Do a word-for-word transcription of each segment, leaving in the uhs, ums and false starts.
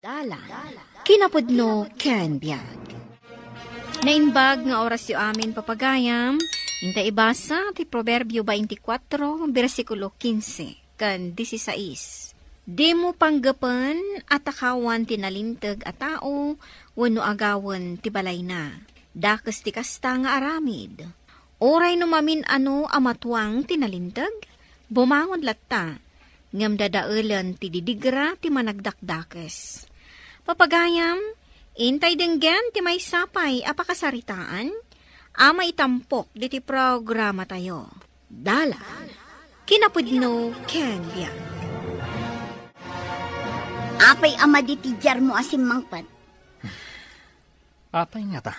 Dalan. Kinapudno ken biag. Naimbag nga orasyo amin, papagayam. Inta ibasa ti Proverbio twenty-four, bersikulo quince ken dieciséis. Dimo panggepen a takawan ti nalinteg a tao wenno agawen ti balayna. Dakes ti kasta nga aramid. Uray no mamin-ano a matuang ti nalinteg, bumangon latta, ngem dadaelen ti didigra ti managdakdakes. Papagayam, intay denggen ti maysa pay a pakasaritaan a maitampok ditoy programatayo. Dalan, kinapudno ken biag. Apay a madi ti diarmo a simmangpet? Apay ngata?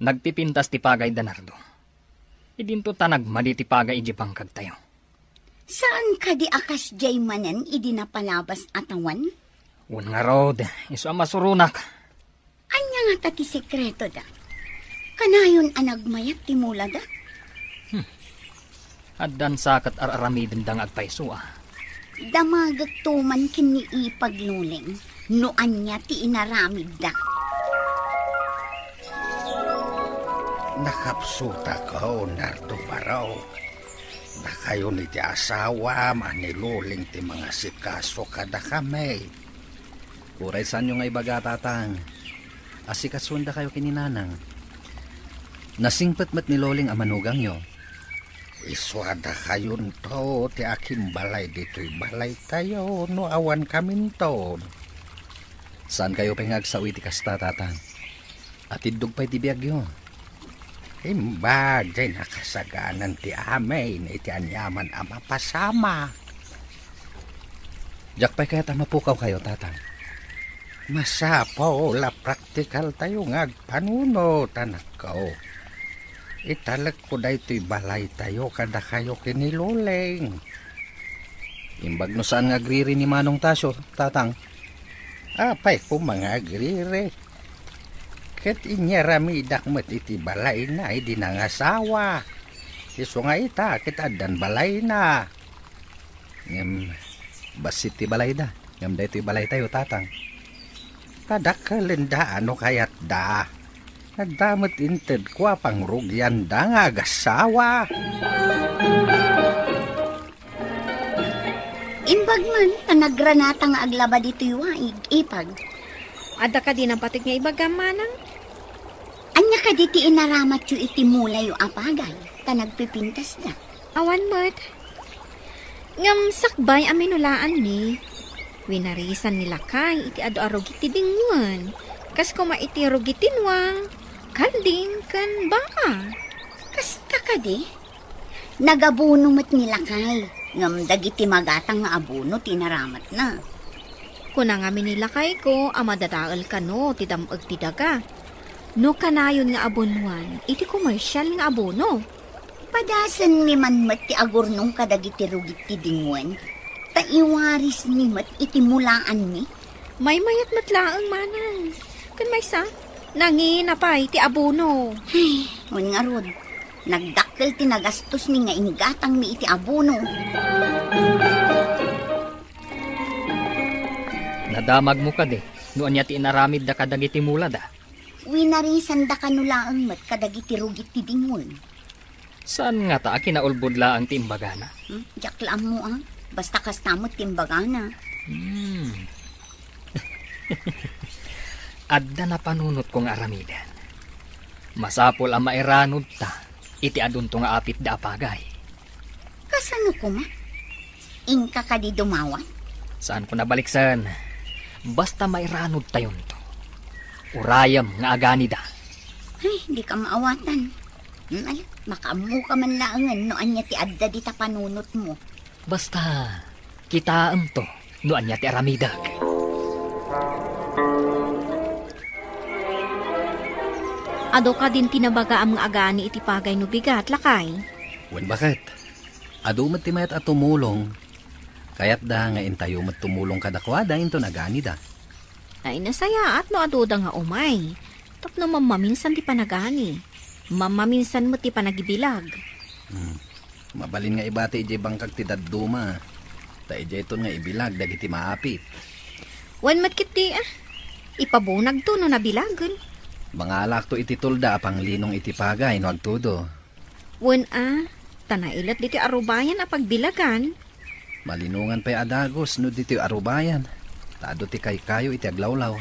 Nagpipintas ti pagayda, Nardo. Idinto ta nagmadi ti pagay idiay bangkagtayo. Saan kadi a kasdiay manen idi napalabas a tawen? Wen ngarud, isu a masuronak. Ania ngata ti sekretoda? Kanayon a nagmayat ti mulada? Hmm. Addan sa ket ar-aramidenda nga agpayso a. Damagekto man ken ni Ipag, Loleng, no ania ti inaramidda. Nakapsutako, Nardo Barok. Dakayo ni ti asawam a ni Loleng ti mangasikaso kadakami. Uray saanyo nga ibaga, Tatang, asikasuendakayo ken ni Nanang. Nasingpet met ni Loleng a manugangyo. Isu a dakayonto ti akimbalay ditoy balaytayo no awan kaminton. Saankayo pay nga agsaw iti kasta, Tatang. Atiddog pay ti biagyo. Imbag diay nakasaganan ti amin iti aniaman a mapasamak. Diak pay kayat a mapukawkayo, Tatang. Masapul a praktikaltayo nga agpanunot, anakko. Italekko daytoy balaytayo kadakayo ken ni Loleng. Imbag no saan nga agriri ni Manong Tasio, Tatang. Apay koma nga agriri? Ket inyaramidak met iti balayna idi nangasawa. Isu nga ita, ket addan balayna. Ngem bassit ti balayda, ngem daytoy balaytayo, Tatang. Padakkelenda no kayatda. Adda met intedko a pangrugianda nga agassawa. Imbag man ta nagranata nga aglaba ditoy waig, Ipag. Adda kadi napateg nga ibagam, Manang? Ania kadi ti inaramatyo iti mulayo a pagay ta nagpipintasda? Awan met. Ngem sakbay a minulaanmi, winarisan ni lakay iti adu a rugit ti dingwen, kas koma iti rugit ti nuang, kalding, ken baka. Kasta kadi? Nagabuno met ni lakay, ngem dagiti magatang nga abuno ti naramatna. Kuna ngamin ni lakayko a madadael kano ti dam-eg ti daga. No kanayon nga abunuan iti komersial nga abono. Padasenmi man met ti agurnong kadagiti rugit ti dingwen, ta iwarismi met iti mulaanmi. Maymayat met laeng, Manang. Ken maysa, nangina pay ti abono. Ay, wen ngarud, nagdakkel ti nagastosmi nga inggatangmi iti abono. Nadamagmo kadi no ania ti inaramidda kadagiti mulada? Winarisanda kano laeng met kadagiti rugit ti dingwen. Saan ngata a kinaulbod laeng ti imbagana? Hmm? Diak la ammo, a. Basta kasta met ti imbagana. Hmm. Adda napanunotko nga aramiden. Masapul a mairanudta iti adunto nga apitda a pagay. Kasano koma? Inka kadi dumawat? Saanko nabaliksen. Basta mairanudtayonto. Urayem nga aganida. Ay, dika maawatan. Hmm, ala, makaammoka man laengen no ania ti adda dita panunotmo. Basta, kitaemto no ania ti aramidek. Adu kadin ti nabagaam nga agani iti pagay no bigat, lakay? Wen, baket. Adu met ti mayat a tumulong. Kayatda nga intayo met tumulong kadakuada inton aganida. Ay, nasayaat no aduda nga umay. Tapno mammaminsan ti panagani. Mammaminsan met ti panagibilag. Hmm. Mabalin nga ibati idiay bangkag ti dadduma. Ta idiayton nga ibilag dagiti maapit. Wen met ketdi, ah. Ipabunagto no nabilagen. Mangalakto iti tolda a panglinong iti pagay no agtudo. Wen, ah, ta nailet ditoy arubayan a pagbilagan. Malinongan pay a dagus no ditoy arubayan, ta adu ti kaykayo iti aglawlaw.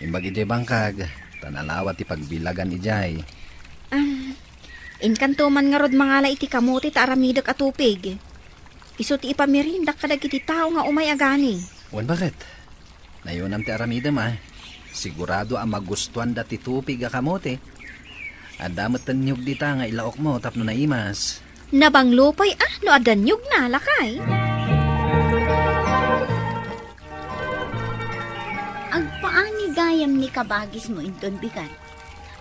Imbag idiay bangkag, ta nalawa ti pagbilagan idiay. Am, inkanto man ngarud mangala iti kamote ta aramidek a tupig. Isu ti ipamirindak kadagiti tao nga umay agani. Wen, baket? Nayonam ti aramidem, a. Sigurado a magustuanda ti tupig a kamote. Adda met tennyog dita nga ilaokmo tapno naimas. Nabanglo pay, ah, no adda niyogna, lakay. Agpaani gayam ni kabagismo inton bigat.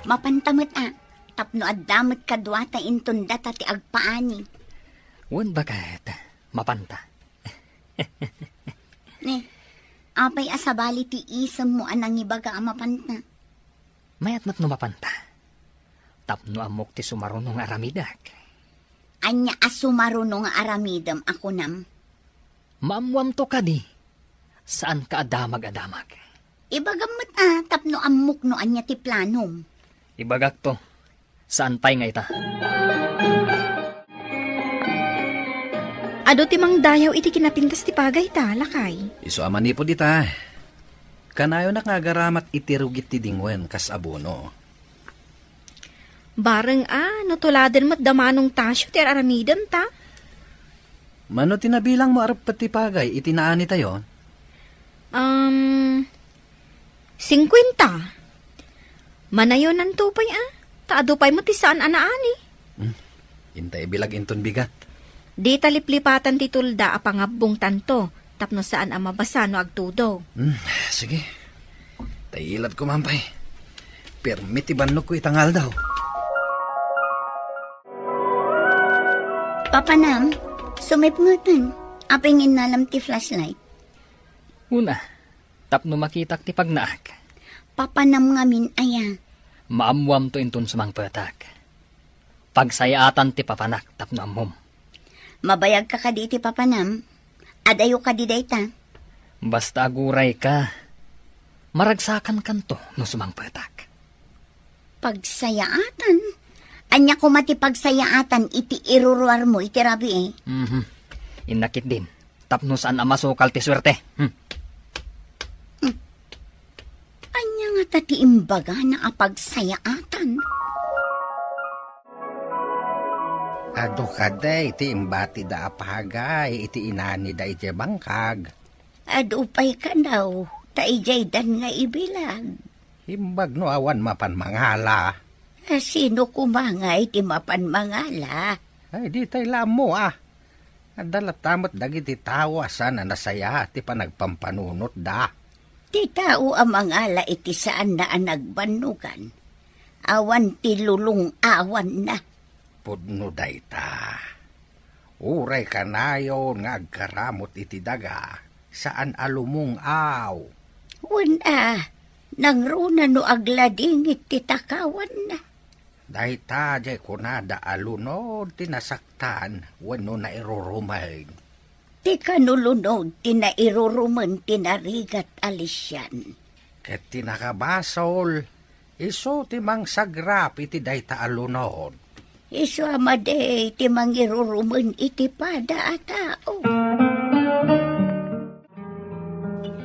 Mapanta met, a, tapno adda met kaduata inton data ti agpaani. Wen, baket, mapanta. Ne, apay a sabali ti isemmo a nangibaga a mapanta? Mayat met no mapanta. Tapno ammok ti sumaruno nga aramidek. Ania a sumaruno nga aramidem a kunam? Maammoamto kadi, saanka a damag a damag. Ibagam met, a, tapno ammok no ania ti planom. Ibagakto, saan pay nga ita. Adu ti mangdayaw iti kinapintas ti pagayta, lakay. Isu a manipud ita, kanayonak nga agaramat iti rugit ti dingwen kas abono. Bareng a, no tuladen met da Manong Tasio ti ar-aramidenta. Mano ti nabilangmo a reppet ti pagay iti naanitayo? Um, singkuenta. Manayonanto pay, a, ta adu pay met ti saan a naani. Hmm. Inta ibilag inton bigat. Dita liplipatan ti tolda a pangabbongtanto tapno saan a mabasa no agtudo. Hmm, sige. Ta iladko man pay. Permi ti bannogko ita nga aldaw. Papanam, sumipngeten. Apay nga innalam ti flashlight? Una, tapno makitak ti pagnaak. Papanam ngamin aya? Maammoamto inton sumangpetak. Pagsayaatan ti papanak tapno ammom. Mabayagka kadi iti papanam? Adayo kadi dayta? Basta agurayka, maragsakankanto no sumangpetak. Pagsayaatan? Ania koma ti pagsayaatan iti iruruarmo iti rabii? Mhm. Inna ketdin, tapno saan a masukal ti suerte. Hmm. Hmm. Ania ngata ti imbagana a pagsayaatan? Adu kadi ti imbatida a pagay iti inanida idiay bangkag? Adu pay kano, ta idiaydan nga ibilag. Imbag no awan mapan mangala. A, sino koma ngay ti mapan mangala? Ay, ditay la ammo, a. Adda latta met dagiti tao a saan a nasayaat ti panagpampanunotda. Ti tao a mangala iti saanna a nagbannogan, awan ti lulong-awanna. Pudno dayta. Uray kanayon nga agkaramut iti daga, saan a lumung-aw. Wen a, nangruna no agladingit ti takawanna. Dayta diay kunada a lunod ti nasaktan wenno nairurumeng. Ti kano lunod ti nairurumen ti narigat a lisian. Ket ti nakabasol, isu ti mangsagrap iti dayta a lunod. Isu a madi ti mangirurumen iti pada a tao.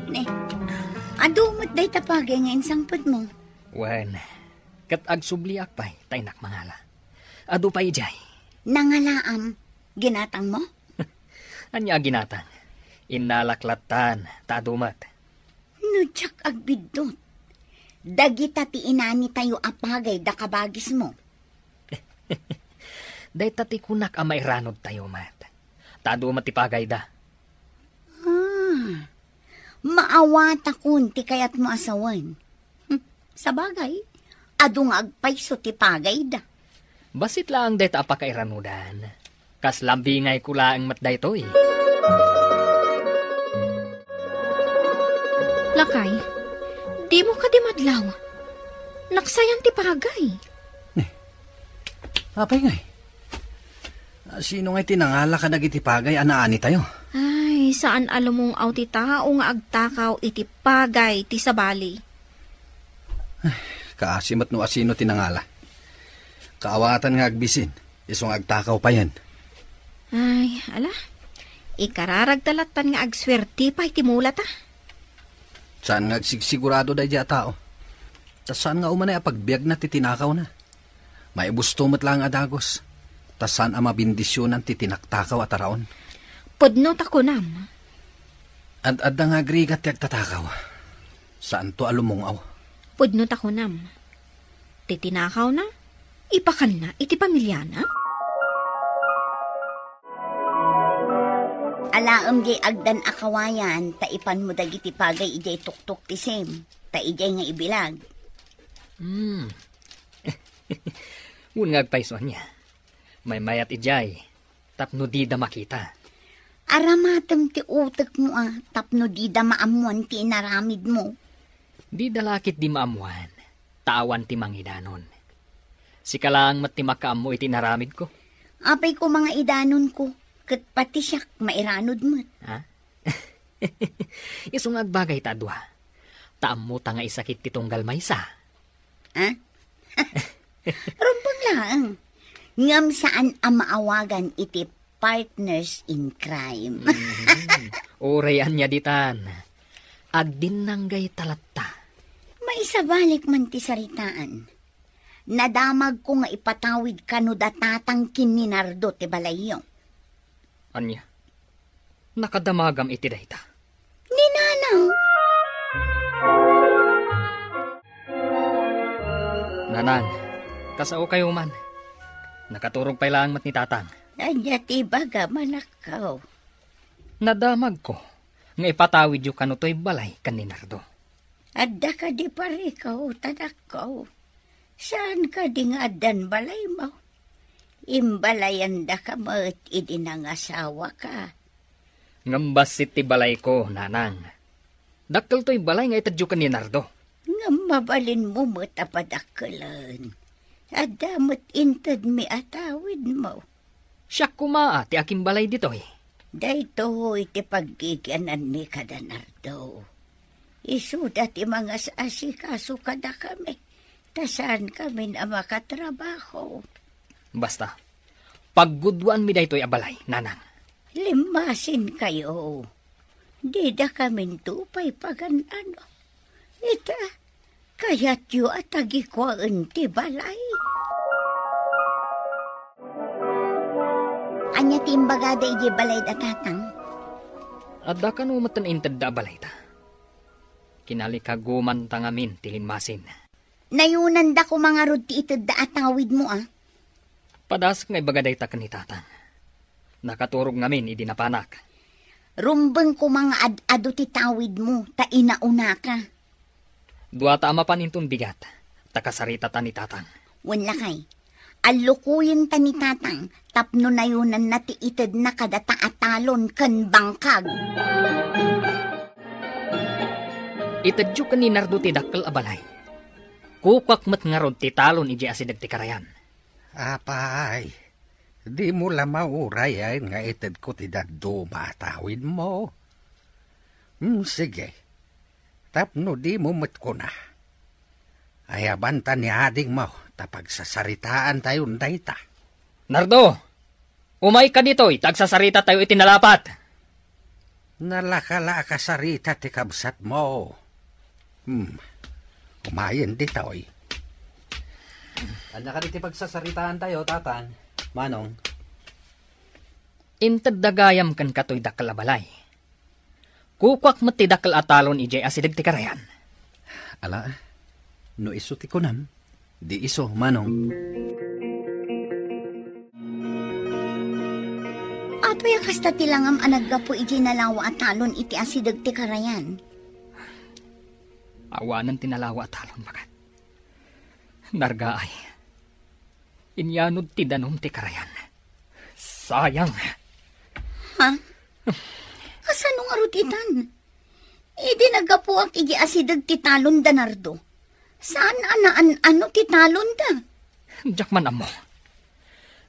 Ne, adu met dayta pagay nga insangpetmo. Wen, ket agsubliak pay ta innak mangala. Adu pay idiay. Nangalaam, ginatangmo? Ania a ginatang? Innalak lattan, ta adu met. No diak agbiddut, dagita ti inanitayo a pagay da kabagismo. Dayta ti kunak a mairanudtayo met. Ta adu met ti pagayda. Ah, maawatakon ti kayatmo a sawen. Hmm, sabagay, adu nga agpayso ti pagayda. Bassit laeng dayta a pakairanudan. Kas lambingayko laeng met daytoy. Lakay, dimo kadi madlaw? Naksayan ti pagay. Ni, apay ngay? Sino ngay ti nangala kadagiti pagay a naanitayo? Ay, Ay, saan a lumung-aw ti tao nga agtakaw iti pagay ti sabali. Kaasi met no asino ti nangala. Kaawatan nga agbisin, isu nga agtakaw payen. Ay, ala. Ikararagta lattan nga agsuerte pay ti mulata. Saan nga agsigsigurado daydiay a tao. Ta saan nga umanay a pagbiagna ti tinakawna. Maibusto met laeng a dagus, ta saan a mabindisionan ti tinaktakaw a taraon. Pudno ta kunam. Ad-adda nga agrigat ti agtatakaw. Saanto a lumung-aw. Pudno ta kunam. Ti tinakawna, ipakanna iti pamiliana? Alaem diay agdan a kawayan, ta ipanmo dagiti pagay idiay tuktok ti sim, ta idiay nga ibilag. Hmm. Wen nga agpayso ania. Maymayat idiay, tapno dida makita. Aramatem ti utekmo a, tapno dida maammoan ti inaramidmo. Dida la ketdi maammoan, ta awan ti mangidanon. Sika laeng met ti makaammo iti inaramidko. Apay koma nga idanonko, ket pati siak mairanod met. Ha? Isu nga agbagay ta a dua. Ta ammota nga isakit ti tunggal maysa. Ha? Rumbeng laeng. Ngem saan a maawagan iti partners in crime. Mhm. Uray ania ditan. Agdinnanggay ta latta. Maisabalik man ti saritaan. Nadamagko nga ipatawid kano da tatang ken ni Nardo ti balayyo. Ania? Nakadamagam iti dayta? Ni Nanang. Nanang, kasaokayo man. Nakaturog pay laeng met ni Tatang. Ania ti ibagam, anakko? Nadamagko nga ipatawidyo kano toy balay ken ni Nardo. Adda kadi parikaw, anakko? Saan kadi nga addan balaymo? Imbalayandaka met idi nangasawaka. Ngem bassit ti balayko, Nanang. Dakkel toy balay nga itedyo ken ni Nardo. Ngem mabalinmo met a padakkelen. Adda met intedmi a tawidmo. Siak koma a ti akimbalay ditoy. Daytoy ti paggigiananmi kada Nardo. Isuda ti mangas-asikaso kadakami, ta saankamin a makatrabaho. Basta, paggudwaanmi daytoy a balay, Nanang. Limmasinkayo. Didakaminto pay pagan-ano. Ita, kayatyo a tagikuaen ti balay? Ania ti imbagada idiay balayda, Tatang? Adda kano met intedda a balayda. Kinalikagumanta ngamin ti limmasin. Nayonanda koma ngarud ti itedda a tawidmo, a? Padasek nga ibaga dayta ken ni Tatang. Nakaturog ngamin idi napanak. Rumbeng koma nga ad-adu ti tawidmo, ta inaunaka. Duata a mapan inton bigat, ta kasaritata ni Tatang. Wen lakay, allukoyenta ni Tatang tapno nayonanna ti itedna kadata a talon ken bangkag. Itedyo ken ni Nardo ti dakkel a balay. Kukuak met ngarud ti talon idiay asideg ti karayan. Apay, dimo la maurayen nga itedko ti dadduma a tawidmo? Hmm, sige. Tapno dimo met kuna, ayabanta ni adingmo ta pagsasaritaantayon dayta. Nardo! Umayka ditoy, ta agsasaritatayo iti nalapat. Nalaka la a kasarita ti kabsatmo. Hmm. Umayen ditoy. Ania kadi ti pagsasaritaantayo, Tatang, Manong? Intedda gayam kenka toy dakkel a balay. Kukuak met ti dakkel a talon idiay asideg ti karayan. Ala, no isu ti kunam, di isu, Manong. Apay a kasta ti langam a naggapu idiay nalawa a talon iti asideg ti karayan? Awanen ti nalawa a talon, baket. Nargaay. Inyanod ti danum ti karayan. Sayang. Ha? Kasano ngarud itan? Idi naggapuak iti asideg ti talon da Nardo, saan a naan-ano ti talon da? Diak man ammo.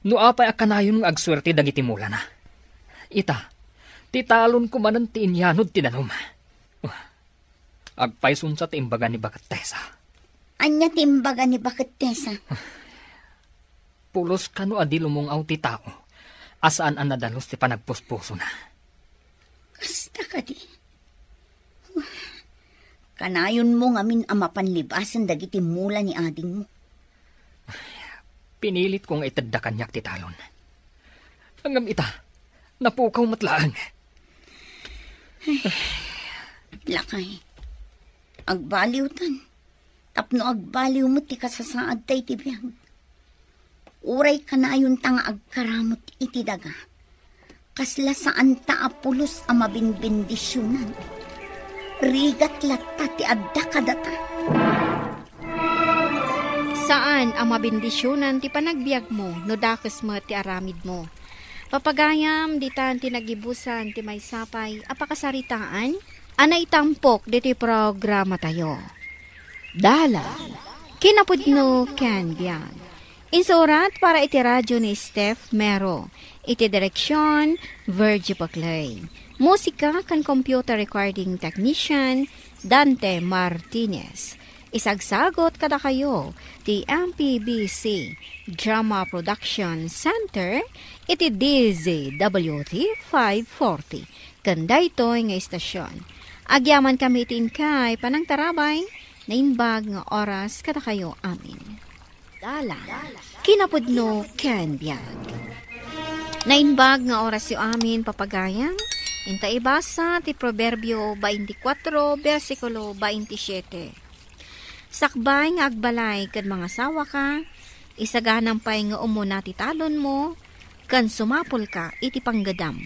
No apay a kanayon nga agsuerte dagiti mulana. Ita, Ti talonko manen ti inyanod ti danum. Agpayson sa ti imbaga ni Baket Tessa. Ania ti imbaga ni Baket Tessa? Pulos kano a di lumung-aw ti tao a saan a nadalus ti panagpuspusona. Kasta kadi? Kanayonmo ngamin a mapan libasen dagiti mula ni adingmo. Pinilitko nga itedda kaniak ti talon. Ngem ita, napukaw met laeng. Lakay, agbaliwtan. Tapno agbaliw met ti kasasaadta iti biag. Uray kanayonta nga agkaramut iti daga, kasla saanta a pulos a mabinbendisionan. Rigat latta ti adda kadata. Saan a mabendisionan ti panagbiagmo no dakes met ti aramidmo. Papagayam, ditan ti nagibusan ti maysa pay a pakasaritaan a naitampok ditoy programatayo. Dalan, kinapudno ken biag. Insurat para iti radyo ni Steph Mero. Iti direksyon, Virgie Paclay. Musika ken computer recording technician, Dante Martinez. Isagsagot kadakayo ti M P B C Drama Production Center iti D Z W T five forty. Ken daytoy nga istasyon, agyamankami iti inkay panangtarabay, naimbag nga oras kadakayo amin. Dalan, kinapudno ken biag. Naimbag nga orasyo amin, papagayam, inta ibasa ti Proverbio twenty-four, bersikulo twenty-seven. Sakbay nga agbalay ken mangasawaka, isaganam pay nga umuna ti talonmo, ken sumapulka iti panggedam.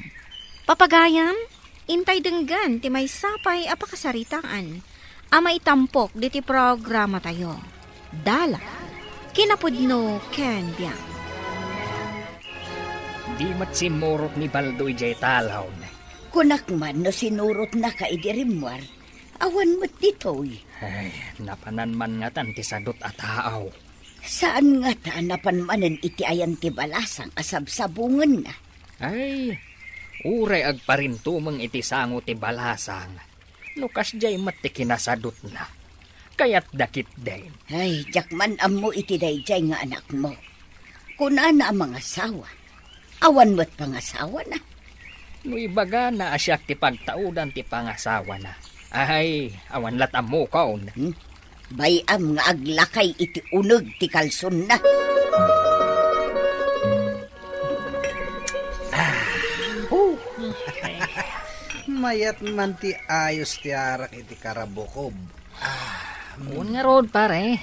Papagayam, intay denggen ti maysa pay a pakasaritaan a maitampok diti programatayo. Dalan, kinapudno ken biag. Di met simmurot ni Baldo idiay talon. Kunak man no sinurotnaka idi rimmuar, awan met ditoy. Ay, napanan man ngatan ti sadut a taaw. Saan ngata a napan manen iti ayan ti balasang a sabsabongenna? Ay, uray agparintumeng iti sango ti balasang, no kasdiay met ti kinasadutna. Kayatda ketdin. Ay, diak man ammo iti daydiay nga anakmo. Kunana a mangasawa. Awan met pangasawana. No ibagana a siak ti pagtaudan ti pangasawana, ay, awan lat ammokon. Hmm? Bay-am nga aglakay iti uneg ti kalsonna. Ah, oh. Mayat man ti ayos ti arak iti karabukob. Ah, mm. Wen ngarud, pare.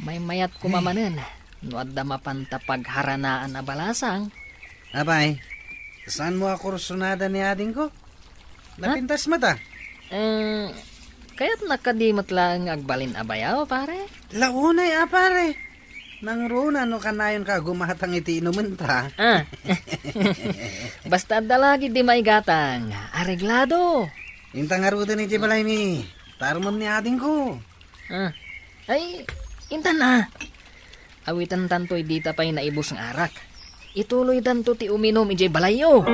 Maymayat koma manen no adda mapanta pagharanaan a balasang. Apay, saanmo a kursunada ni adingko? Ha? Napintas met a. Eh, kayatna kadi met laeng nga agbalin a bayaw, pare? Launay a, pare. Nangruna no kanayonka a gumatang iti inumenta. Ah. Basta adda lagi di maigatang, areglado. Inta ngaruden iti balaymi. Tarumem ni adingko. Ah. Ay, intan a. Awitantantoy dita pay naibus nga arak. Ituloydanto ti uminum idiay balayyo.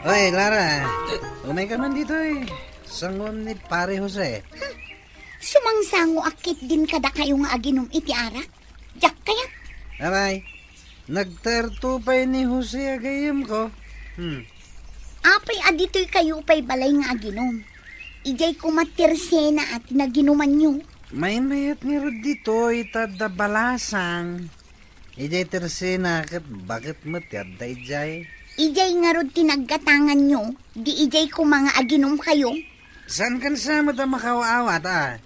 Oy, Lara, umayka man ditoy. Sanguem ni Pare Jose. Sumangsangoak ketdin kadakayo nga aginum iti arak. Diak kayat. Apay, nagtaerto pay ni Jose a gayyemko. Hmm. Apay a ditoykayo pay balay nga aginum? Idiay koma ti resena a ti naginumanyo. Maymayat ngarud ditoy ta adda balasang. Idiay ti resena ket baket met ti adda idiay. Idiay ngarud ti naggatanganyo, di idiay koma nga aginumkayo? Saankan sa met a makaaw-awat a.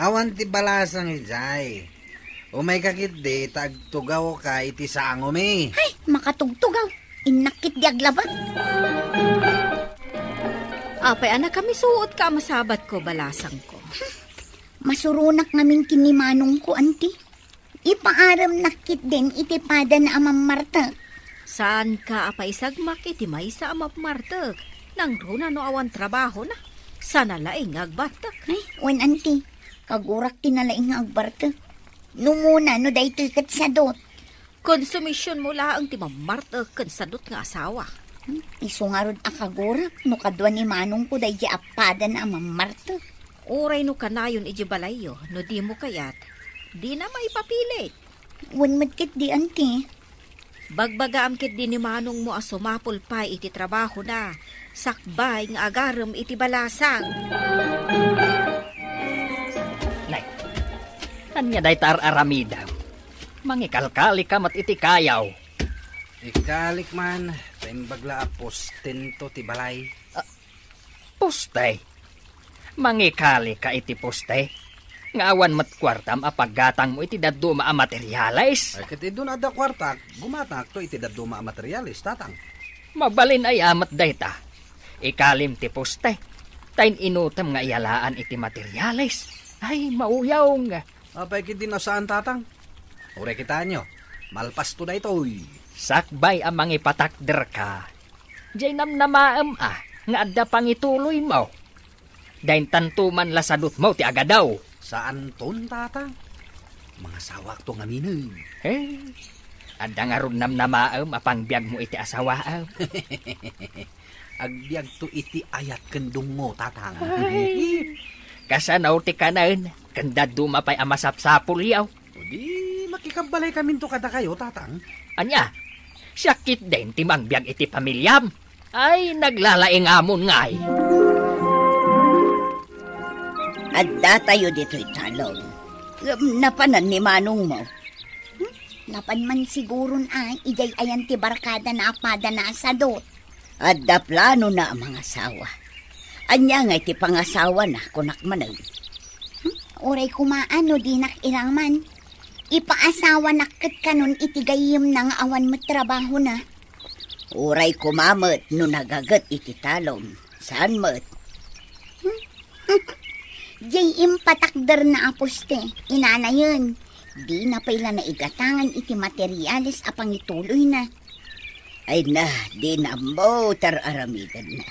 Awan ti balasang idiay. Umayka ketdi ta agtugawka iti sangomi. Ay, makatugtugaw. Innak ketdi aglabat. Apay a nakamisuotka a masabatko, balasangko. Masuronak ngamin ken ni manongko, anti. Ipaaremnak ketdin iti padana a mammartek. Saanka a paisagmak iti maysa a mammartek, nangruna no awan trabahona, sana laeng nga agbartek. Ay, wen, anti, kagurak ti nalaing nga agbartek. Numona no daytoy ket sadut. Konsumisionmo laeng ti mammartek ken sadot nga asawa. Hmm, isu ngarud a kagurak no kadua ni manongko daydi a padana a mammartek. Uray no kanayon iti balayyo, no dimo kayat, dina maipapilit. Wen met ketdi, anti. Bagbagaam ketdi ni manongmo a sumapul pay iti trabahona, sakbay nga agarem iti balasang. Nay, ania dayta ar-aramidem? Mangikalkalika met iti kayaw. Ikalik man, ta imbag la a postento ti balay. Ah, poste? Mangikalika iti poste? Nga awan met kuartam a paggatangmo iti dadduma a materiales? Ay, ket idun adda kuartak, gumatangakto iti dadduma a materiales, tatang. Mabalin aya met dayta. Ikalim ti poste. Ta in-inutem nga iyalaan iti materiales. Ay, mauyong. Apay ketdi no saan, tatang? Uray kitaenyo, malpasto daytoy. Sakbay a mangipatakderka, diay namnamaem a nga adda pangituloymo. Daintanto man la sadotmo ti agadaw. Saanton, tatang. Mangasawakto ngaminen. Eh, adda ngarud namnamaem a pangbiagmo iti asawaem. Agbiagto iti ayat ken dungngo, tatang. Ay, kasano ti kanen? Ken dadduma pay a masapsapulyo. O di, makikabbalay kaminto kadakayo, tatang. Ania? Siak ketdin ti mangbiag iti pamiliam? Ay, naglalaingamon ngay. Addatayo ditoy talon. Ngem napanan ni manongmo. Hmm? Napan man siguron a idiay ayan ti barkadana a padana a sadot. Adda planona a mangasawa. Ania ngay ti pangasawana, kunak manen? Hmm? Uray koma a no dinak iraman. Ipaasawanak ket kanon iti gayyemna nga awan met trabahona. Uray koma met no nagaget iti talon. Saan met? Hmm? Diay impatakderna a poste, inanayen. Dina pay la naigatangan iti materiales a pangituloyna. Ay na, dina ammo ti ar-aramidenna.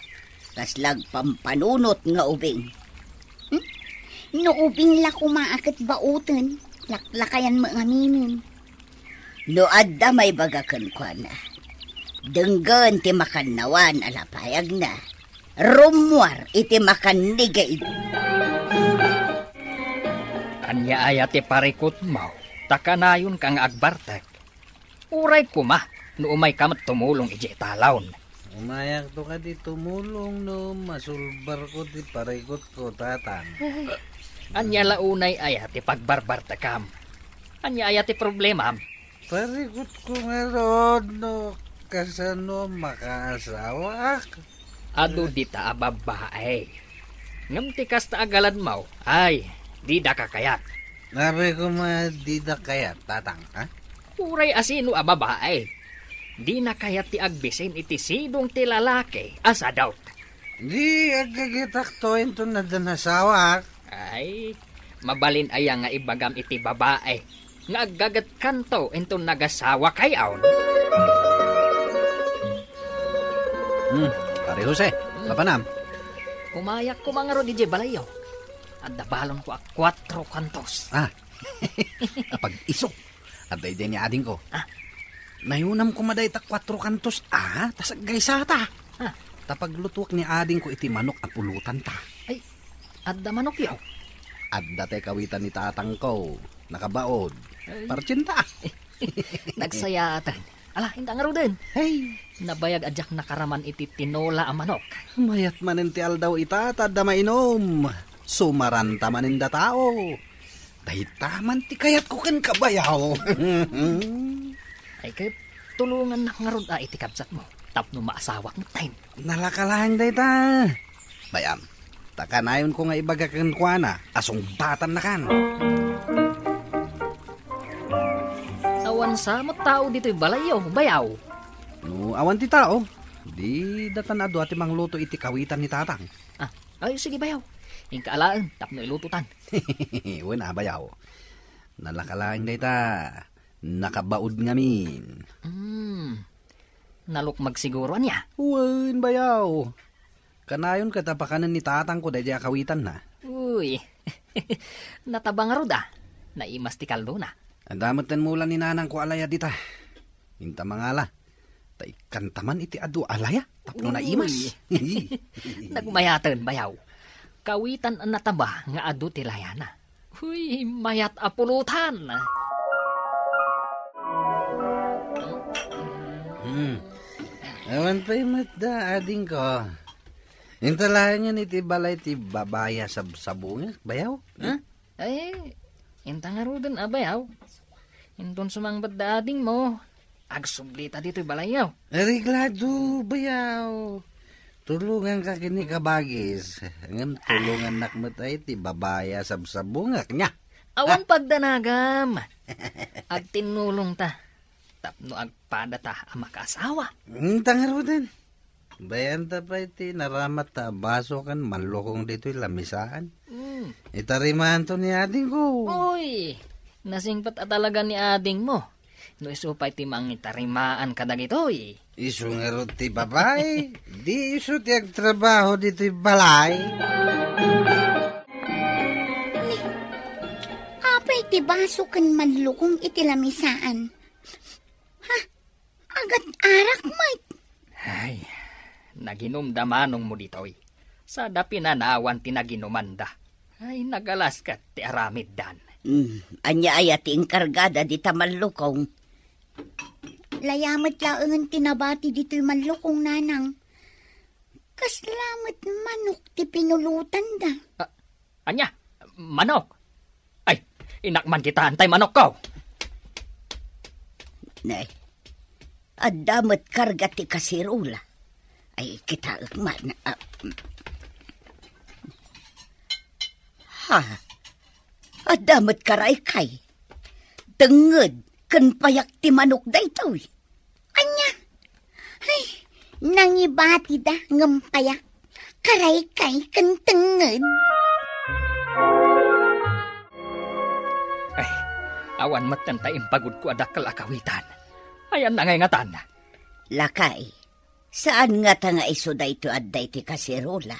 Kasla agpampanunot nga ubing. Hmm? No ubing la koma a ket baoten, laklakayan met ngaminen. No adda maibaga kenkuana, denggen ti makannawan a lapayagna. Rummuar iti makannigaid. Ania aya ti parikutmo? Ta kanayonka nga agbartek. Uray koma, no umayka met tumulong idiay talon. Umayakto kadi tumulong no masulbarko ti parikutko, tatang. Ania la unay aya ti pagbarbartekam? Ania aya ti problemam? Parikutko ngarud no kasano makaasawaak. Adu dita a babbae. Ngem ti kasta a galadmo, ay, dida kakayat. Apay koma dida kayat, tatang, ha? Uray a sino a babae, dina kayat ti agbisin iti sidong ti lalaki a sadot. Di aggagetakto inton adda nasawak. Ay, mabalin aya nga ibagam iti babae nga aggagetkanto inton nagasawakayon? Hmm, Pare Jose, mapanam? Umayak koma ngarud idiay balayyo. Adda balonko a kuatro kantos. Ah, apag-iso. Adda idiay ni adingko. Ah. Nayunam koma dayta kuatro kantos, ah, ta saggaysa ta. Ah. Ta paglutuak ni adingko iti manok a pulotanta. Ay, adda manokyo? Adda tay kawitan ni tatangko. Nakabaod. Ay. Partinta. Nagsayaatan. Ala, inka ngaruden. Hey. Nabayag a diak nakaraman iti tinola a manok. Mayat manen ti aldaw ita, ta adda mainom. Sumaranta manen da tao. Dayta man ti kayatko kenka, bayaw. Ay, ket tulongannak ngarud a iti kabsatmo tapno maasawak met tayo. Nalaka laeng dayta. Bayam, ta kanayonko nga ibaga kenkuana a sungbatannakan. Awan sa met tao ditoy balayyo, bayaw. No awan ti tao, di datan a dua ti mangluto iti kawitan ni tatang. Ah, ay, sige, bayaw. Inka alaen tapno ilutotan. Wen a, bayaw. Nalaka laeng dayta. Nakabaod ngamin. Hmm. Nalukmag siguro, ania? Wen, bayaw. Kanayon ket a pakanen ni tatangko daydiay a kawitanna. Uy. Nataba ngarud a. Naimas ti kaldona. Adda met ten mula ni nanangko a layad ita. Inta mangala, ta ikkanta man iti adu a laya tapno Uy. naimas. Nagmayaten, bayaw. Kawitan a nataba nga adu ti layana. Uy, mayat a pulutan. Hmm. Awan pay met da, adingko. Inta laengen iti balay ti babay a sabsabungak, bayaw? Hmm? Ay, inta ngaruden a bayaw. Inton sumangpet da adingmo, agsublita ditoy balayyo. Areglado, bayaw. Tulonganka ken ni kabagis. Ngem tulongannak met ay ti babay a sabsabungak niya. Awan Ah. pagdanagam. Agtinnulongta tapno agpadata a makaasawa. Inta ngaruden. Bayanta pay ti naramat ta abaso ken mallukong ditoy lamisaan. Hmm. Itarimanto ni adingko. Uy, nasingpet a talaga ni adingmo. No isu pay ti mangitarimaan kadagitoy. Isu ngarud ti babai, di isu ti agtrabaho ditoy balay. Ni, apay ti baso ken mallukong iti lamisaan? Ha? Agat arak met. Ay, naginum da manongmo ditoy. Sada pinanawan ti naginumanda. Ay, nagalas ket ti aramiddan. Hmm, ania aya ti inkargada dita mallukong? Laya met laengen ti nabati ditoy mallukong, nanang. Kasla met manok ti pinulotanda. Ah, ania? Manok? Ay, inak man kitaen tay manokko. Ne, adda met karga ti kaserola. Ay, kitaek man. Ah. Ha? Adda met karaykay. Tengnged ken payak ti manok daytoy. Ania? Ay, nangibatida ngem payak. Karaykay ken tengnged. Ay, awan metten tay impagudko a dakkel a kawitan. Ayanna ngay ngatan? Lakay, saan ngata nga isu daytoy adda iti kaserola?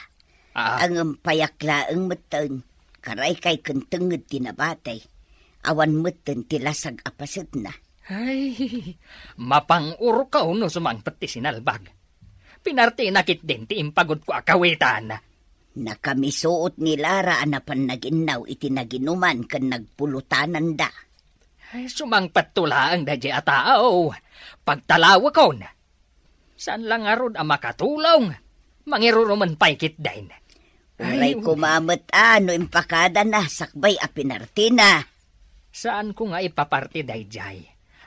Ah. Ngem payak laeng metten, karaykay ken tengnged ti nabati. Awan metten ti lasag a pasetna. Ay, mapang-urkaw no sumangpet ti sinalbag. Pinartina ketdin ti impagudko a kawitan. Nakamisuot ni Lara a napan naginnaw iti naginuman ken nagpulotananda. Ay, sumangpetto laeng daydiay a tao. Pagtalawekon. Saan la ngarud a makatulong? Mangirurumen pay ketdin. Uray Ay, koma met a no impakadana sakbay a pinartina. Saanko nga ipaparti daydiay,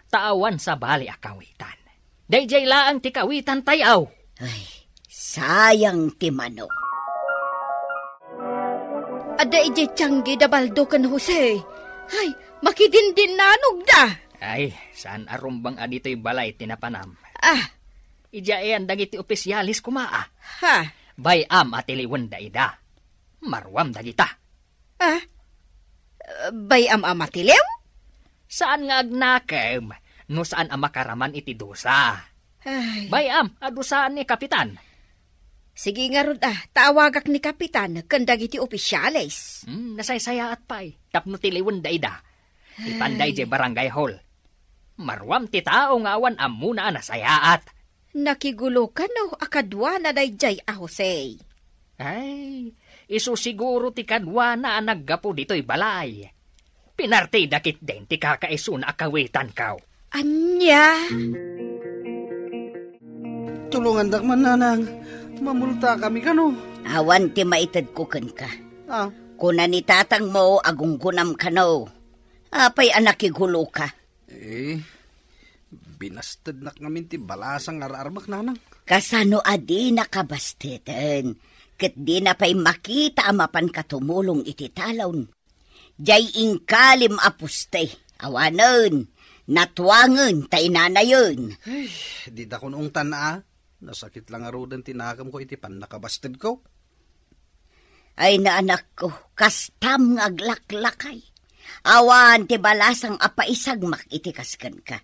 ta awan sabali a kawitan. Daydiay laeng ti kawitan tayaw. Ay, sayang ti manok. Adda idiay tianggi da Baldo ken Jose. Ay, makidindinnanogda. Ay, saan a rumbeng a ditoy balay ti napanam. Ah. Idiay ayan dagiti opisyales koma, ah. Ha? Bay-am a tiliwenda ida. Maruam dagita. Ah? Bay-am a matiliw? Saan nga agnakem no saan a makaraman iti dusa. Ay. Bay-am a dusaan ni Kapitan. Sige ngarud, ah, ta awagak ni Kapitan ken dagiti opisyales. Hmm, nasaysayaat pay tapno tiliwenda ida. Ipanda Ay. idiay barangay hall. Maruam ti tao nga awan ammona a nasayaat. Nakigulo kano a kaduana daydiay a Jose? Ay, isu siguro ti kaduana a naggapu ditoy balay. Pinartida ketdin ti kakaisuna a kawitanko. Ania? Tulongandak man, nanang. Mamultakami kano. Awan ti maitedko kenka. Ah. Kuna ni tatangmo a gunggunam kano. Apay a nakiguloka? Eh, binastednak ngamin ti balasang nga ar-armek, nanang. Kasano a dinaka basteten? Ket dina pay makita a mapanka tumulong iti talon. Diay inkalim a poste, awanen, natuangen, ta inanayen. Ay, dida kun ungtan a. Nasakit la ngaruden ti nakemko iti pannakabastedko. Ay, naanakko, kastam nga aglaklakay. Awan ti balasang a paisagmak iti kas kenka.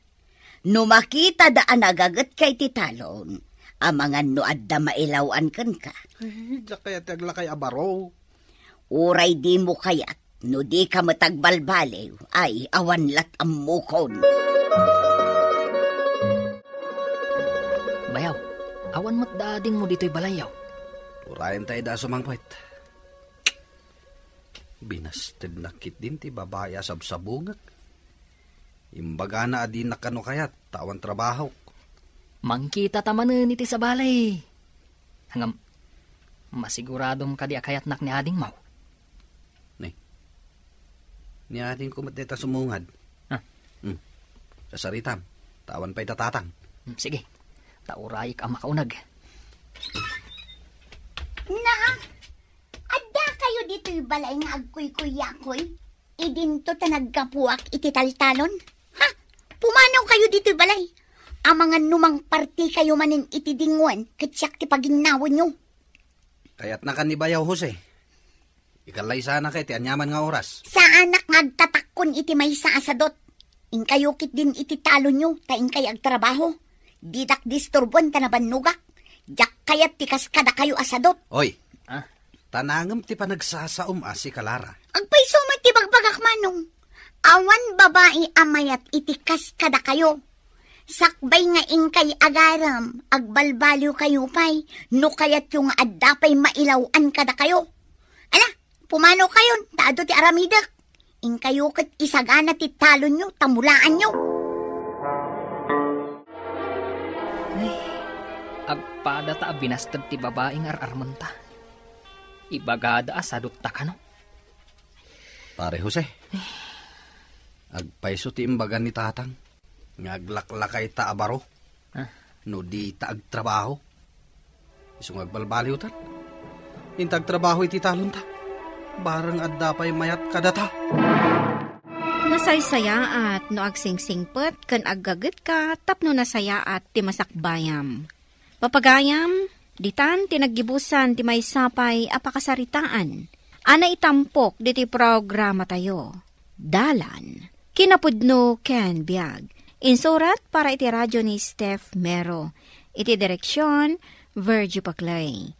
No makitada a nagagetka iti talon, amangan no adda mailaw-an kenka. Ay, diak kayat ti aglakay a baro. Uray dimo kayat, no dika met agbalbaliw, ay, awan lat' ammokon. Awan met da adingmo ditoy balayyo. Urayen ta ida a sumangpet. Binastednak ketdin ti babai a sabsabungek. Imbagana a dinak kano kayat ta awan trabahok. Mangkita ta manen iti sabali. Ngem, masiguradom kadi a kayatnak ni adingmo? Ni, ni adingko met dayta sumungad. Ah. Hmm. Sasaritam, ta awan pay da tatang. Hmm, sige. Ta urayek a makauneg. Na, adda kayo ditoy balay nga agkuykuyakoy? Idinto ta naggapuak iti taltalon. Ha? Pumanaw kayo ditoy balay. Amangan no mangparti kayo manen iti dingwen, ket siak ti paginnawenyo. Kayatnakan ni bayaw, Jose. Ikallaysana kay ti aniaman nga oras. Saanak nga agtatakkon iti maysa a sadot. Inkayo ketdin iti talonyo, ta inkay agtrabaho. Didak disturboen ta nabannogak. Diak kayat ti kas kadakayo a sadot. Oy. Ah. Tanangem ti panagsasaom a si Clara. Agpayso met ti bagbagak, Manong. Awan babai a mayat iti kas kadakayo. Sakbay nga inkay agarem, agbalbaliw kayo pay, no kayatyo nga adda pay mailaw-an kadakayo. Ala, pumanaw kayon, ta adu ti aramidek. Inkayo ket isagana ti talonyo, ta mulaanyo. Ay, agpada ta a binasted ti babai nga ar-armenta. Ibagada a sadot ta kano. Pare Jose, agpayso ti imbagan ni Tatang nga aglaklakayta a baro. Ah. No dita agtrabaho. Isu nga agbalbaliwtan. Inta agtrabaho iti talonta. Bareng adda pay mayat kadata. Nasaysayaat no agsingsingpet ken aggagetka tapno nasayaat ti masakbayam. Papagayam, ditan ti naggibusan ti maysa pay a pakasaritaan a naitampok ditoy programatayo, Dalan, Kinapudno ken Biag. Insurat para iti radio ni Steph Mero. Iti direksion, Virgil Paclay.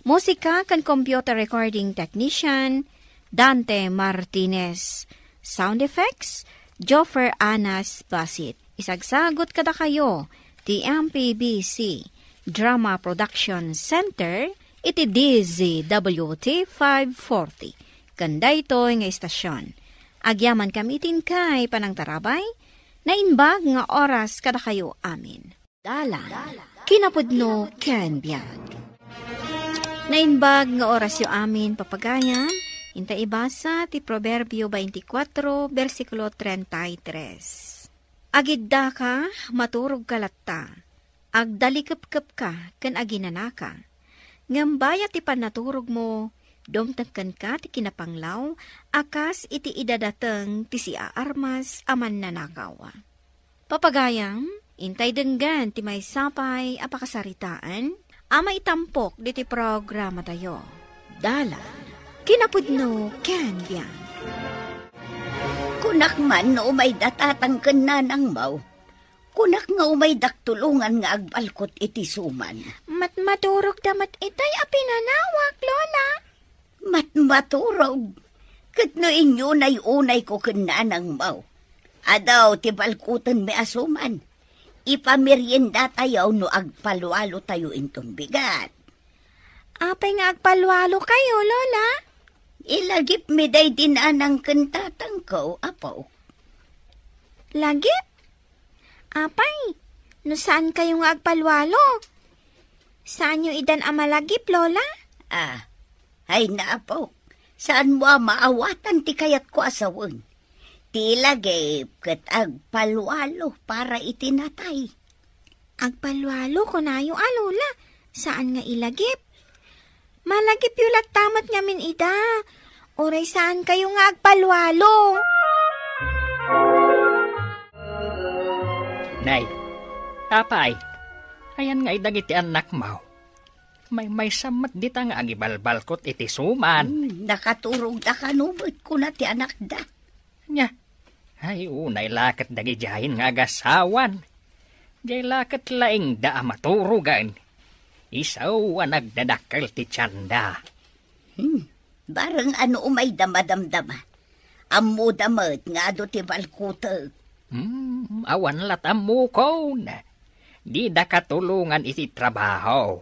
Musika ken computer recording technician, Dante Martinez. Sound effects, Joffer Anas Basit. Isagsagut kadakayo ti M P B C Drama Production Center iti D Z W T five forty. Ken daytoy nga istasion, agyamankami iti inkay panangtarabay, naimbag nga oras kadakayo amin. Dalan, kinapudno ken biag. Naimbag nga orasyo amin, papagayam, inta ibasa ti Proverbio twenty-four, bersikulo treinta y tres. Agiddaka, maturogka latta. Agdalikepkepka ken aginanaka. Ngem bayat ti pannaturogmo, dumteng kenka ti kinapanglaw a kas iti idadateng ti siaarmas a mannanakaw. Papagayam, intay denggen ti maysa pay a pakasaritaan a maitampok ditoy programatayo. Dalan, kinapudno ken biag. Kunak man no umayda tatang ken nanangmo. Kunak nga umaydak tulongan nga agbalkot iti suman. Matmaturogda met itay a pinanawak, Lola. Matmaturog. Ket no inyunay-unayko ken nanangmo, adu ti balkotenmi a suman. Ipameriendatayo no agpalwalotayo inton bigat. Apay nga agpalwalokayo, Lola? Ilagipmi daydi nanang ken tatangko, apo. Lagip? Apay, no saan kayo nga agpalwalo, saanyo idan a malagip, Lola? Ah, ay, apo, saanmo a maawatan ti kayatko a sawen. Ti lagip ket agpalwalo para iti natay. Agpalwalo, kunayo a, Lola. Saan nga ilagip? Malagipyo latta met ngamin ida. Uray saan kayo nga agpalwalo. Nay, apay, ayan nga idagiti annakmo. Maymaysa met dita nga agibalbalkot iti suman. Hmm, nakaturogda kano met, kuna ti anakda. Nya, ay, unay la ket dagidiayen nga agasawan. Diay la ket laingda a maturogen. Isu a nagdadakkel ti tianda. Hmm, bareng no umayda madamdama. Ammoda met nga adu ti balkotek. Hmm, awan la ta ammokon. Dida katulongan iti trabaho,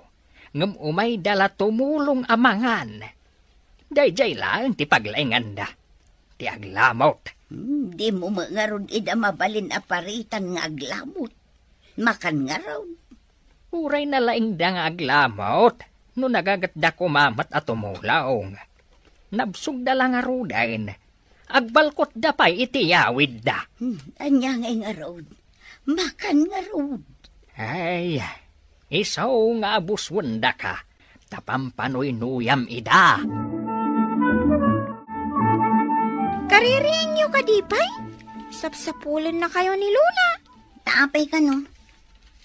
ngem umayda la tumulong a mangan. Daydiay laeng ti paglainganda, ti aglamot. Hmm, dimo met ngarud ida mabalin a paritan nga aglamot. Makan ngarud. Uray nalaingda nga aglamot, no nagagetda koma met a tumulong. Nabsogda la ngaruden, agbalkotda pay iti yawidda. Hmm, ania ngay ngarud? Makan ngarud. Ay, isu nga abuswendaka, ta pampanuynuyam ida. Kaririingyo kadi pay? Sapsapulennakayo ni Lola. Ta apay kano?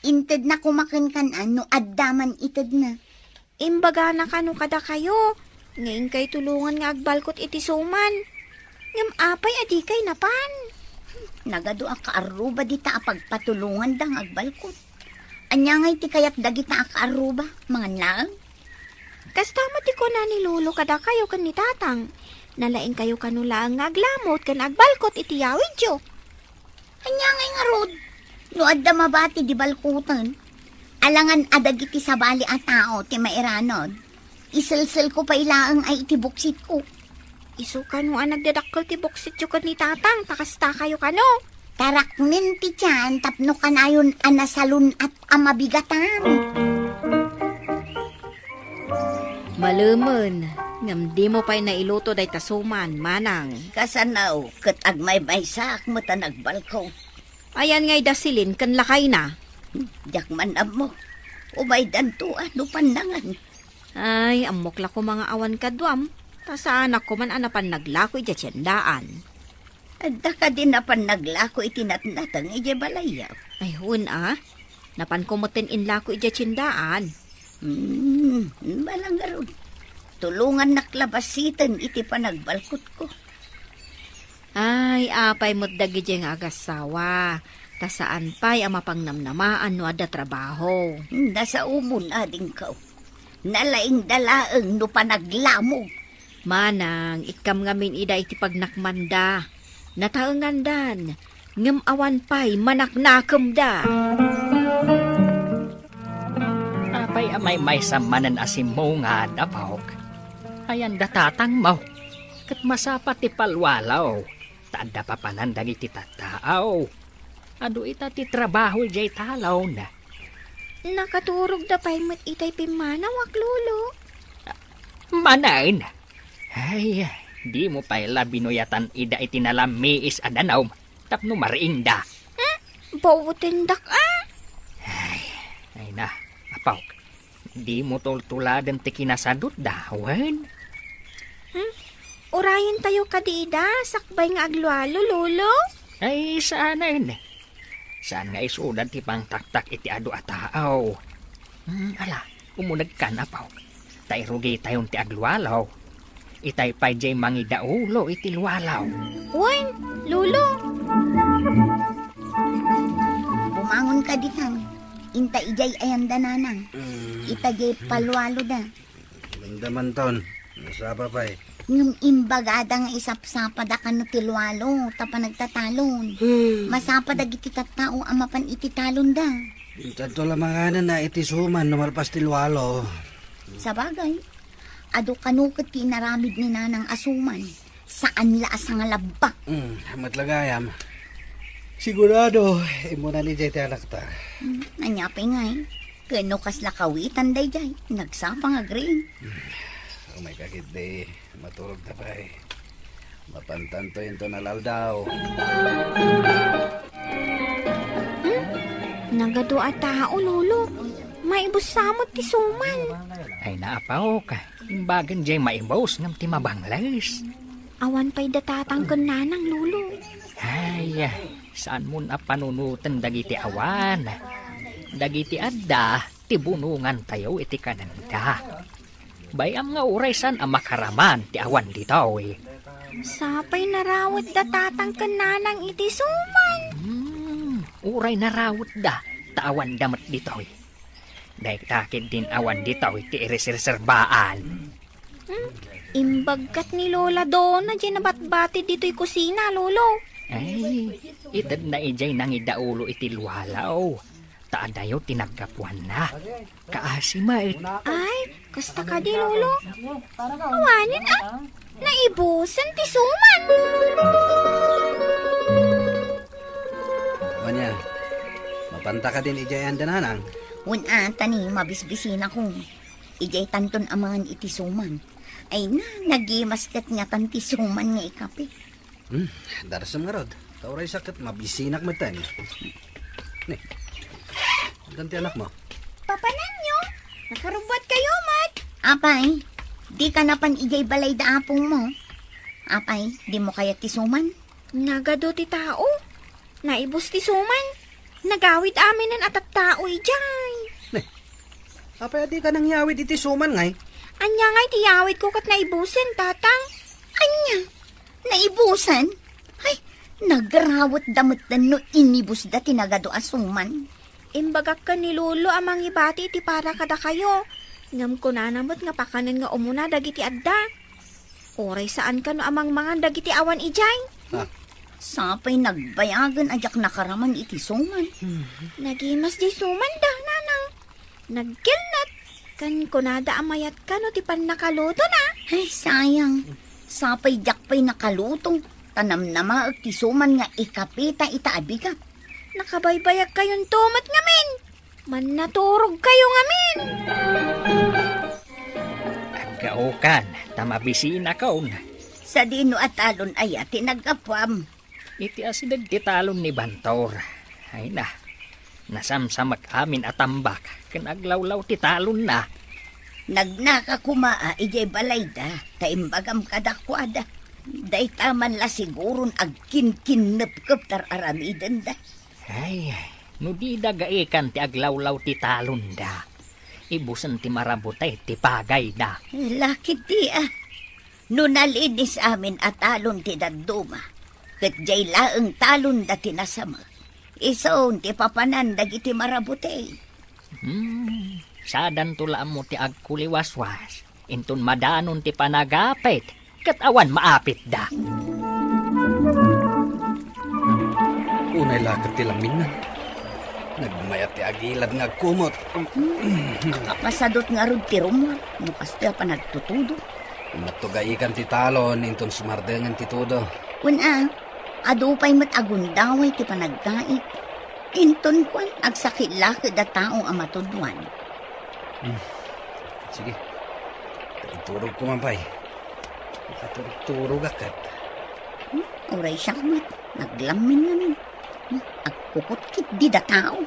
Intedna koma kenkan no adda man itedna. Imbagana kano kadakayo nga inkay tulongan nga agbalkot iti suman. Ngem apay a dikay napan? Nagadu a kaarruba dita a pagpatulonganda nga agbalkot. Ania ngay ti kayat dagita a kaarruba? Mangan laeng? Kasta met ti kuna ni Lolo kadakayo ken ni Tatang. Nalaingkayo kano laeng nga aglamot ken agbalkot iti yawidyo. Ania ngay ngarud? No adda mabati di balkoten, alangan a dagiti sabali a tao ti mairanod. Iselselko pay laeng ay iti buksitko. Isu kano a nagdadakkel ti buksityo ken ni Tatang, ta kastakayo kano. Taraknen ti tiyan tapno kanayon a nasalun-at a mabigatan. Malemen, ngem dimo pay nailuto dayta suman, manang. Kasano, ket agmaymaysaak met a nagbalko. Ayan ngay da Celine ken lakayna? Hmm, diak man ammo. Umaydanto a no pannangan. Ay, ammok la koma nga awan kaduam, ta saanak koman a napan naglako idiay tiendaan. Adda kadi napan naglako iti natnateng idiay balayyo? Ay, wen a. Napanko metten inlako idiay tiendaan. Hmm, malangarud. Tulongannak la basiten iti panagbalkotko. Ay, apay met dagidiay nga agassawa, ta saan pay a mapangnamnamaan no adda trabaho. Nasaomon, adingko. Nalaingda laeng no panaglamog. Manang, ikkam ngamin ida iti pagnakmanda. Nataengandan, ngem awan pay manaknakemda. Apay a maymaysa manen a simmungad, apok? Ayan da tatangmo, ket masapa ti palwalo, ta adda papanan dagiti tattao. Adu ita ti trabaho idiay talon. Nakaturogda pay met itay pimmanawak, Lolo. Manen? Ay, dimo pay la binuyatan ida iti nalammiis a danum tapno mariingda. Hmm? Bawatendak a? Ay, ay na, apok. Dimo tultuladen ti kinasadutda, wen? Hmm? Urayentayo kadi ida, sakbay nga aglualo, Lolo? Ay, saanen. Saan nga isuda ti pangtaktak iti adu a tao. Hmm, ala, umunegkan, apok. Ta irugitayon ti aglualo. Itay pay diay mangidaulo iti lualo. Wen, Lolo. Bumangon ka ditan. Inta idiay ayanda nanang. Mm. Ita diay palualo da. Damdamanton. Nasapa pay. Ngem imbagada nga isapsapada kano ti lualo ta panagtatalon. Hmm. Masapa dagiti tattao a mapan iti talonda. Intanto la manganen a iti suman no malpas ti lualo. Sabagay, adu kano ket ti inaramid ni Nanang a suman. Saan la a sangalabba. Hmm, met la gayam. Sigurado, immunan idiay ti anakta. Hmm, ania pay ngay? Ken no kasla kawitan daydiay, nagsapa nga agriing. Hmm, umay ka ketdi, maturog ta pay. Mapantanto inton alaldaw. Hmm? Nagadu a tao, Lolo. Maibussa met ti suman. Ay, naapaw ka. Imbagen diay maibus ngem ti mabangles. Awan pay da tatang ken nanang, Lolo. Ay, saan mon a panunoten dagiti awan? Dagiti adda ti bunongantayo iti kanenda. Bay-am nga uray saan a makaraman ti awan ditoy. Sapay narawetda tatang ken nanang iti suman. Hmm, uray narawetda, ta awanda met ditoy. Dayta ketdin awan ditoy ti ireserserbaan. Hmm, imbagkat ni Lola Dona diay nabatbati ditoy kusina, Lolo. Ay, itedna idiay nangidaulo iti lualo. Ta adayo ti naggapuanna. Kaasi met. Ay, kasta kadi, Lolo. Awanen, a. Naibusen ti suman. Ania, mapanta kadin idiay anda, Nanang? Wen a, ta ni, mabisbisinakon. Idiay tanton amangan iti suman. Ay na, nagimas ket ngatan ti suman nga ikape. Hmm, darsem ngarud. Ta uray sa ket mabisinak metten. Ni, anton ti anakmo? Papananyo, nakarubbuat kayo met. Apay, dika napan idiay balay da apongmo? Apay, dimo kayat ti suman? Nagadu ti tao. Naibus ti suman. Nagawid aminen a tattao idiay. Ni, apay a dika nangyawid iti suman ngay? Ania ngay ti yawidko ket naibusen, Tatang? Ania? Naibusen? Ay, nagrawetda metten no inibusda ti nagadu a suman. Imbagak ken ni Lolo a mangibati iti para kadakayo. Ngem kunana met nga pakanen nga umuna dagiti adda. Uray saan kano a mangmangan dagiti awan idiay. Ha? Sapay nagbayagen a diak nakaraman iti suman. Nagimas diay suman da, Nanang. Nagkelnet. Ken kunada a mayat kano ti pannakalutona. Ay, sayang. Sapay diak pay nakaluto. Ta namnamaek ti suman nga ikapita ita a bigat. Nakabaybayag kayonto met ngamin. Mannaturog kayo ngamin. Aggaokan, ta mabisinakon. Sadino a talon aya ti naggapuam? Iti asideg ti talon ni Bantor. Ay na, nasamsamak amin a tambak ken aglawlaw ti talonna. Nagnaka koma a idiay balayda, ta imbagam kadakuada. Dayta man la siguron agkinkinnepkep tar-aramidenda. Ay, no dida gaikan ti aglawlaw ti talonda, ibusen ti marabutay ti pagayda. Lakit ti, a. No nalinis amin a talon ti dadduma, ket diay laeng talonda ti nasamek, isun ti papanan dagiti marabutay. Hmm, sadanto la ammo ti agkuliwaswas, inton madanon ti panagapit, ket awan maapitda. Unay la ket ti lamminna. Nagmayat ti agilad nga agkumot. Nakapasadot ngarud ti rummuar, no kastoy a panagtutudo. Matugaikan ti talon, inton sumardengen ti tudo. Wen a, adu pay met agundaway ti panaggaik. Inton kuan, agsakit la ket a tao a matuduan. Hmm. Sige. Iturog ko man pay. Makaturog-turog a ket. Hmm? Uray siak met, naglammin ngamin. Hmm? Agkukot ket dida tao.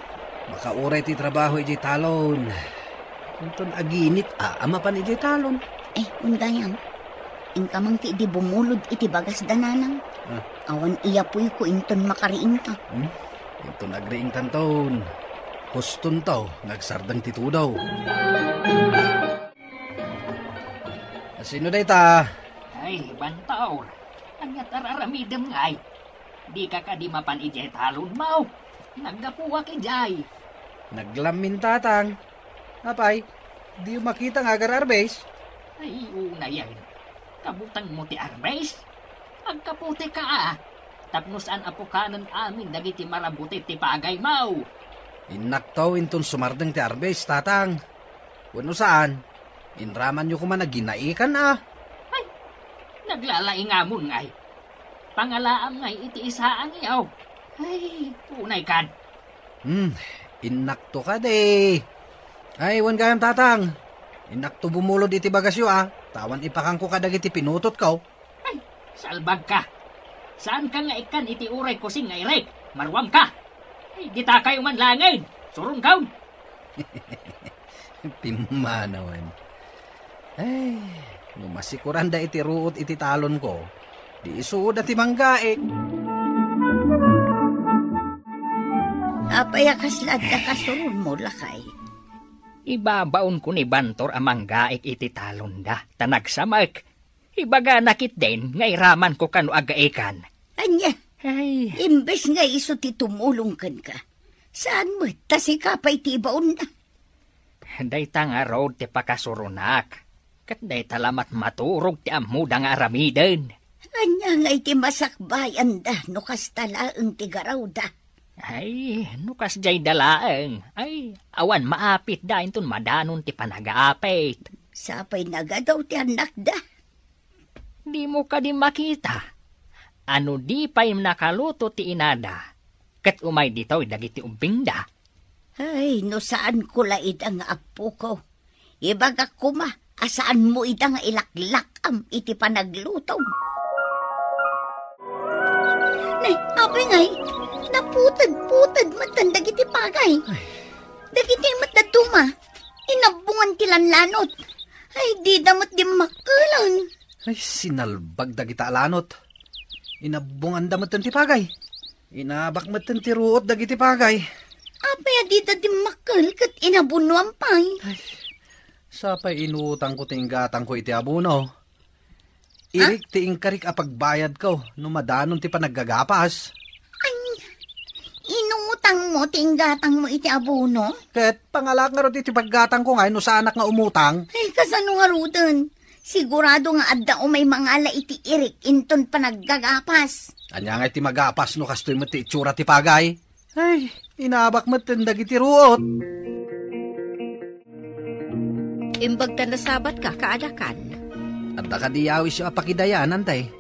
Makauray ti trabaho idiay talon. Inton aginit, a, a mapan idiay talon. Eh, wen gayam. Inka man ti idi bumulod iti bagas da Nanang. Ah. Awan iyapuyko inton makariingka. Hmm? Inton agriingtanton, hustonto nga agsardeng ti tudo. Sino dayta? Ay, Bantor, ania ti ar-aramidem ngay? Dika kadi mapan idiay talonmo? Naggapuak idiay. Naglammin, Tatang. Apay, diyo makita nga agar-arbes? Ay, unayen. Kabutengmo ti arbes? Agkaputika a. Tapno saan a pukanen amin dagiti marabutay ti pagaymo. Innakto inton sumardeng ti arbes, Tatang. Wenno saan, inramanyo koma nga ginaikan a. Ay, naglalaingamon ngay. Pangalaam ngay iti isaangiyo. Ay, unay kad. Hmm, innakto kadi. Ay, wen gayam, Tatang. Innakto bumulod iti bagasyo a, ta awan ipakangko kadagiti pinutotko. Ay, salbagka. Saanka nga ikkan iti uray kusing nga irek. Maruamka. Ay, ditakayo man laengen. Suronkaon. Pimmanawen. Ay, no masikuranda iti ruot iti talonko, di isuda ti manggaik. Apay a kasla adda kasuronmo, lakay? Ibabaonko ni Bantor a manggaik iti talonda, ta nagsamek. Ibagana ketdin nga iramanko kano agaikan. Ania? Ay. Imbes nga isu ti tumulong kenka, saan met ta sika pay ti ibaonna? Dayta ngarud ti pakasuronak, ket dayta la met maturog ti ammoda nga aramiden. Ania ngay ti masakbayanda no kasta laeng ti garawda? Ay, no kasdiay da laeng, ay, awan maapitda inton madanon ti panagaapit. Sapay nagadaw ti annakda. Dimo kadi makita a no di pay nakaluto ti inada, ket umay ditoy dagiti ubbingda? Ay, no saanko la ida nga appoko, ibagak koma a saanmo ida nga ilaklak-am iti panaglutom. Nay, apay ngay, naputed-puted metten dagiti pagay. Ay. Dagiti met dadduma, inabbongan ti lanlanot. Ay, dida met dimmakkelan. Ay, sinalbag dagita a lanot. Inabbonganda metten ti pagay. Inabak metten ti ruot dagiti pagay. Apay a dida dimmakkel ket inabunoan pay? Ay, sapay inutangko ti inggatangko iti abono. Ah? Irik ti inkarik a pagbayadko no madanon ti panaggagapas. Ay, inutangmo ti inggatangmo iti abono? Ket pangalak ngarud iti paggatangko ngay no saanak nga umutang. Ay, kasano ngaruden? Sigurado nga adda umay mangala iti irik inton panaggagapas. Ania ngay ti magapas no kastoy met ti itsura ti pagay? Ay, inabak metten dagiti ruot. Imbag ta nasabatka, kaadakan. Adda kadi yawisyo a pakidayanan, tay?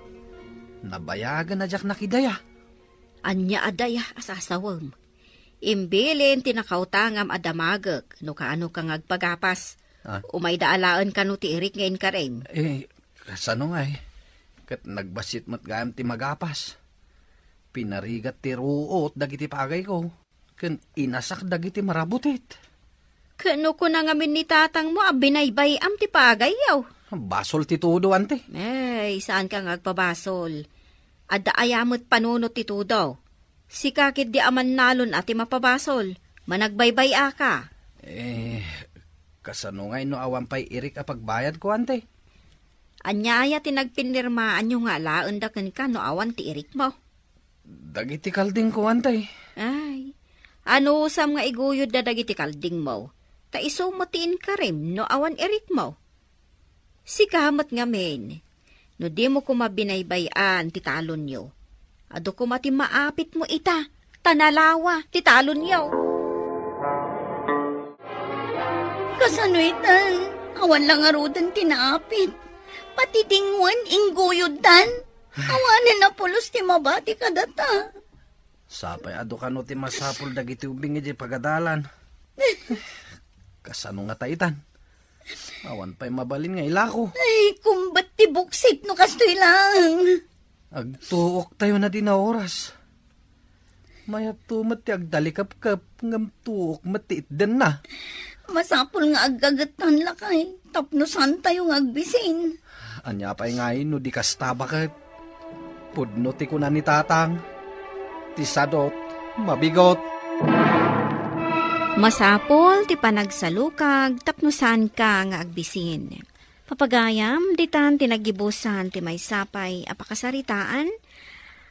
Nabayagen a diak nakidaya. Ania a daya a sasawem? Imbilin ti nakautangam a damagek no kaano ka nga agpagapas. Ah. Umayda alaen kano ti irik nga inkarim. Eh, kasano ngay? Ket nagbassit met gayam ti magapas. Pinarigat ti ruot dagiti pagayko, ken inasak dagiti marabutit. Ket no kuna ngamin ni tatangmo a binaybay-am ti pagayyo? Basol ti tudo, ante. Ay, saanka nga agpabasol. Adda aya met panunot ti tudo? Sika ketdi a mannalon a ti mapabasol. Managbaybay-aka. Eh, kasano ngay no awan pay irik a pagbayadko, ante? Ania aya ti nagpinirmaanyo nga alaenda kenka no awan ti irikmo? Dagiti kaldingko, ante. Ay, anusam nga iguyodda dagiti kaldingmo, ta isu met ti inkarim no awan irikmo. Sika met ngamin, no dimo koma binaybay-an ti talonyo, adu koma ti maapitmo ita, ta nalawa ti talonyo. Kasano itan? Awan la ngaruden ti naapit. Pati dingwen ingguyoddan. Awanen a pulos ti mabati kadata. Sapay adu kano ti masapul dagiti ubing idiay pagadalan. Kasano ngata itan? Awan pay mabalin nga ilako. Ay, kumbat ti buksit no kastoy laeng. Agtuoktayo na di na oras. Mayat to met ti agdalikepkep, ngem tuok met ti itdenna. Masapul nga aggagettan lakay, tapno saantayo nga agbisin. Ania pay ngay no di kasta baket? Pudno ti kuna ni Tatang, ti sadot, mabigot. Masapul ti panagsalukag tapno saanka nga agbisin. Papagayam, ditan ti naggibusan ti maysa pay a pakasaritaan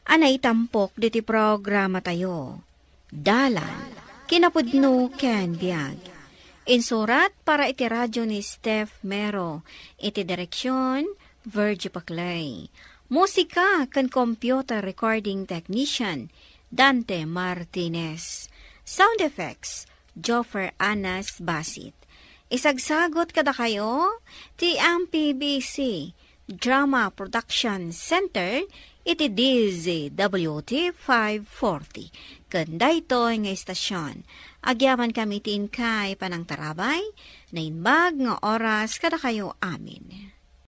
a naitampok diti programatayo. Dalan, kinapudno ken biag. Insurat para iti radio ni Steph Mero, iti direksyon, Virgie Paclay. Musika ken computer recording technician, Dante Martinez. Sound effects, Joffer Anas Basit. Isagsagot kadakayo ti M P B C Drama Production Center iti D Z W T five forty. Ken daytoy nga istasyon, agyamankami ti inkay panangtarabay, naimbag nga oras kadakayo amin.